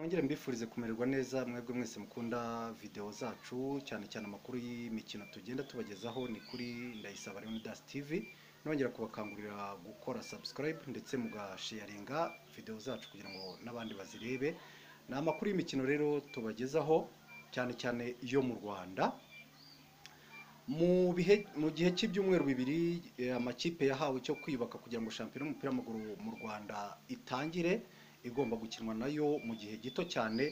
Nongere mbifurize kumererwa neza mwebwe mwese mukunda video zacu, cyane cyane amakuru y'imikino tugenda tubagezaho ni kuri Ndayisaba Leonidas TV. Nongera kubakangurira gukora subscribe ndetse mugasharinga video zacu kugira ngo n'abandi bazirebe. Ni amakuru y'imikino rero tubagezaho cyane cyane yo mu Rwanda. Mu gihe cy'ibyumweru bibiri amakipe yahawe cyo kwiyubaka kugira ngo shampiyona y'umupira w'amaguru mu Rwanda itangire, igomba gukinwa nayo mu gihe gito cyane.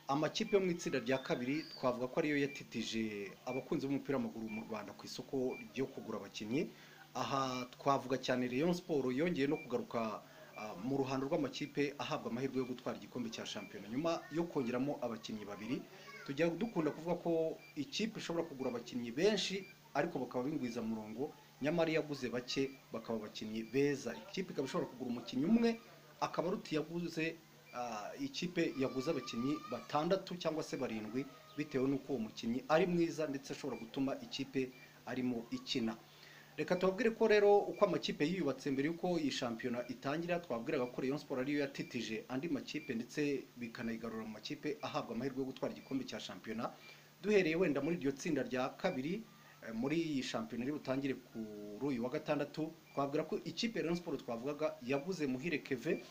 Amakipe yo mu itsinda rya kabiri twavuga ko ariyo yatitije abakunzi b'umupira w'amaguru mu Rwanda ku isoko ryo kugura abakinnyi. Aha twavuga cyane Rayon Sport yongeye no kugaruka mu ruhando rw'amakipe ahabwa amahirwe yo gutwara igikombe cya shampiyona nyuma yo kongeramo abakinnyi babiri. Tujya dukunda kuvuga ko ikipe ishobora kugura abakinnyi benshi ariko bakaba bingwiza murongo, nyamara iyo yaguze bake bakaba abakinnyi beza. Ikipe ikaba ishobora kugura umukinnyi umwe akaba aruta yaguze ikipe yaguze abakinnyi batandatu cyangwa se barindwi, bitewe n'uko uwo mukinnyi ari mwiza ndetse ashobora gutuma ikipe arimo ikina. Reka tubabwire ko rero uko amakipe yiyubatse mbere y'uko iyi shampiyona itangira, twabwiraga ko Rayon Sport ariyo yatitije andi makipe ndetse bikanayigarura mu makipe ahabwa amahirwe yo gutwara igikombe cya shampiyona. Duhereye wenda muri iryo tsinda rya kabiri muri iyi shampiyona iri butangire kuri uyu wa gatandatu, twabwira ko ikipe Rayon Sport twavugaga yaguze Muhire Keve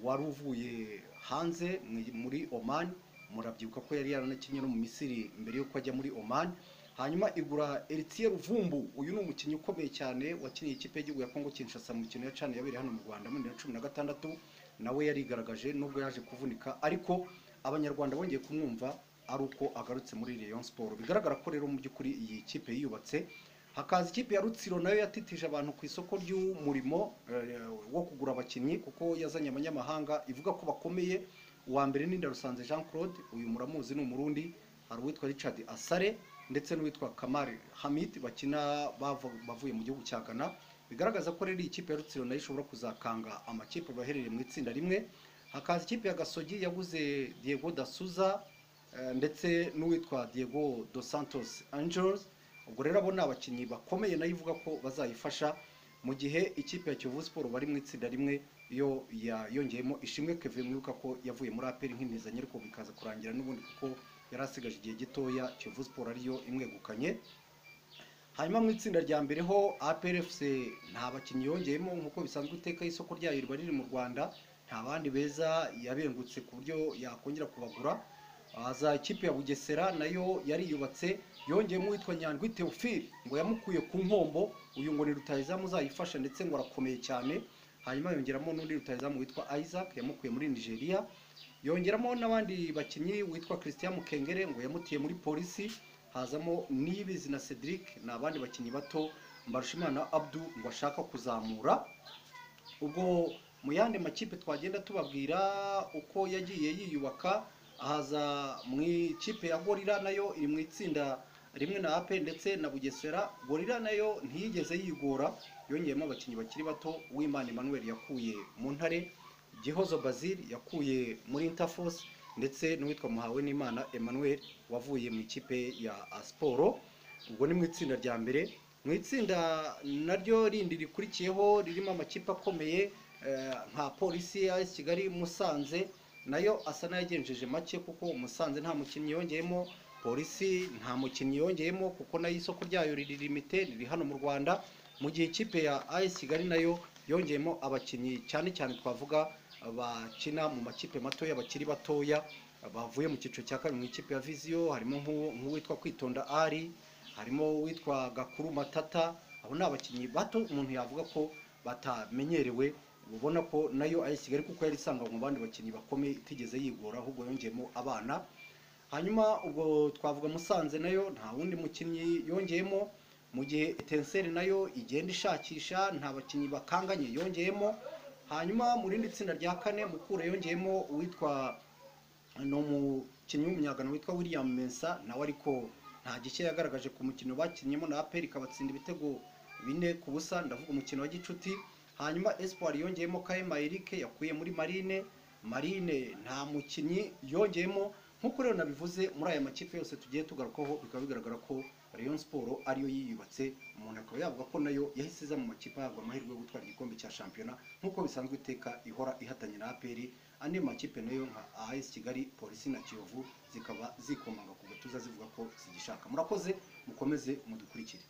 wari uvuye hanze muri Oman. Murabyibuka ko yari yaranakinnye no mu Misiri mbere y'uko ajya muri Oman. Hanyuma igura Eritier Ruvumbu, uyu ni umukinnyi ukomeye cyane wakiniye ikipe y'igihugu ya Congo Kinshasa mu mikino ya CHAN yabereye hano mu Rwanda muri 2016. Nawe yarigaragaje nubwo yaje kuvunika, ariko Abanyarwanda bongeye kumwumva ari uko agarutse muri Rayon Sport. Bigaragara ko rero mu by'ukuri iyi kipe yiyubatse. Hakaza ikipe ya Rutsiro nayo yatitije abantu ku isoko ry'umurimo wo kugura abakinnyi, kuko yazanye abanyamahanga ivuga ko bakomeye. Uwa mbere ni Ndarusanze Jean Claude, uyu muramuzi ni Umurundi. Hari uwitwa Richard Asare ndetse n'uwitwa Kamari Hamid bakina bavuye mu gihugu cya Ghana. Bigaragaza ko rero ikipe ya Rutsiro nayo ishobora kuzakanga amakipe baherereye mu itsinda rimwe. Hakaza ikipe ya Gasogi yaguze Diego da Souza ndetse n'uwitwa Diego dos Santos Angels. Ubwo rero abo ni abakinnyi bakomeye nayo ivuga ko bazayifasha, mu gihe ikipe ya Kiyovu Sport bari mu itsinda rimwe yo yongeyemo Ishimwe Kevin, mwibuka ko yavuye muri APR nk'intizanyo ariko bikaza kurangira n'ubundi kuko yari asigaje igihe gitoya Kiyovu Sport ariyo imwegukanye. Hanyuma mu itsinda rya mbere ho APR FC nta bakinnyi yongeyemo nk'uko bisanzwe iteka y'isoko ryayo riba riri mu Rwanda, nta bandi beza yabengutse ku buryo yakongera kubagura. Haza ikipe ya Bugesera nayo yariyubatse, yongeyemo uwitwa Nyandwi Theophile ngo yamukuye ku nkombo, uyu ngo ni rutahizamu uzayifasha ndetse ngo arakomeye cyane. Hanyuma yongeramo n'undi rutahizamu witwa Isaac yamukuye muri Nigeria. Yongeramo n'abandi bakinnyi witwa Christian Mukengere ngo yamutiye muri polisi. Hazamo Niyibizi na Cedric, ni abandi bakinnyi bato Mbarushimana Abdu ngo ashaka kuzamura. Ubwo mu yandi makipe twagenda tubabwira uko yagiye yiyubaka, haza mu ikipe ya Gorilla nayo iri mu itsinda rimwe na AP ndetse na Bugesera. Gorilla nayo ntiyigeze yigora, yongeyemo abakinnyi bakiri bato. Uwimana Emmanuel yakuye mu Ntare, Gihozo Bazil yakuye muri Interforce ndetse n'uwitwa Muhawenimana Emmanuel wavuye mu ikipe ya Sport. Ubwo ni mu itsinda rya mbere. Mu itsinda naryo rindi rikurikiyeho ririmo amakipe akomeye nka Polisi ya AS Kigali, Musanze nayo asa n'ayagenjeje make kuko Musanze nta mukinnyi yongeyemo, Polisi nta mukinnyi yongeyemo kuko nayo isoko ryayo riri limite riri hano mu Rwanda. Mu gihe ikipe ya AS Kigali nayo yongeyemo abakinnyi cyane cyane twavuga bakina mu makipe matoya bakiri batoya bavuye mu cyiciro cya kabiri mu ikipe ya Vision. Harimo nk'uwitwa Kwitonda Ari, harimo uwitwa Gakuru Matata. Abo ni abakinnyi bato umuntu yavuga ko batamenyerewe, ubona ko nayo AS Kigali kuko yari isanga mu bandi bakinnyi bakomeye itigeze yigora, ahubwo yongeyemo abana. Hanyuma ubwo twavuga Musanze nayo nta wundi mukinnyi yongeyemo, mu gihe Etincelle nayo igenda ishakisha nta bakinnyi bakanganye yongeyemo. Hanyuma mu rindi tsinda rya kane Mukura yongeyemo uwitwa ni umukinnyi w'umunyagano witwa William Mensah, nawe ariko nta gishya yagaragaje ku mukino bakinnyemo na APR ikabatsinda ibitego 4-0, ndavuga umukino wa gicuti. Hanyuma Espoir yongeyemo Kayema Eric yakuye muri Marine, Marine nta mukinnyi yongeyemo. Nkuko rero nabivuze muri aya makipe yose tugiye tugarukaho, bikaba bigaragara ko Rayon Sport ariyo yiyubatse, umuntu akaba yavuga ko nayo yahise iza mu makipe ahabwa amahirwe yo gutwara igikombe cya shampiyona nk'uko bisanzwe iteka ihora ihatanye na APR. Andi makipe nayo nka AS Kigali, Polisi na Kiyovu zikaba zikomanga ku gatuza zivuga ko zigishaka. Murakoze, mukomeze mudukurikire.